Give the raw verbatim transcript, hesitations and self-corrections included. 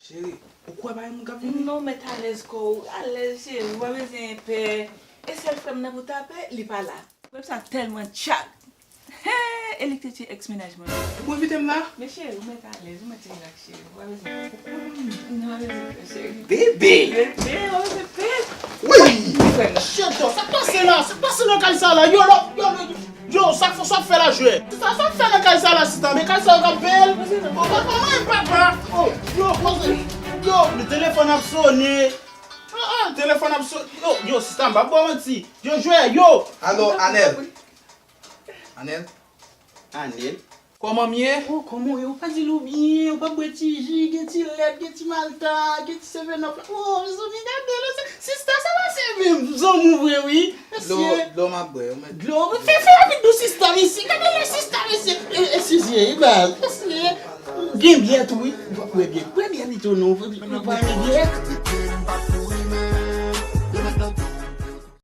Cheri, ou kwè pa gen moun k ap vini? Non, mèt alèz kò w. Alèz, cheri, ou pa bezwen pè. E sèl frè m nan pou ta pè, li pa la. Frè m sa tèlman tchak. He, e li k te tye èks mennaj mwen. Ou envite m la? Men cheri, ou mèt alèz, ou mèt rilaks, cheri. Ou pa bezwen pè. Non, ou pa bezwen pè, cheri. Bebe! Bebe, ou pa bezwen pè. Wi! Frè m. Shit, sa k pase la? Sa k pase nan kay sa la? Yo, yo, yo, yo. Yo, sa k fè, sa k fè la, jwè? Sa, sa k fè nan kay sa la, sista? Men kay sa yo k ap peye l? Bon, bon, bon, men papa. Oh, yo, poze. Yo, le telefòn ap sone. Ah, ah, telefòn ap sone. Yo, yo, sista, m pa ba w manti. Yo, jwè, yo. Alo, Anèl. Anèl? Anèl? Kòman m ye? Oh, kòman w ye? Ou pa di l ou byen, ou pa bwè ti ji, gen ti lèt, gen ti malta, gen ti seven up la. Oh, mezanmi, gade la, se, sista, sa pase menm, zanmi w vre, wi. Dlo, mesye. Dlo m ap bwè, ou mèt. Dlo, fè, fè rapid nou sista, mesye. Gade la, sista, mesye. E, e, mesye, e, ba, mesye. Gen byè tou, wi. Ou pa bwè byè. Bwè byè pito, non. Ou pa renmen byè.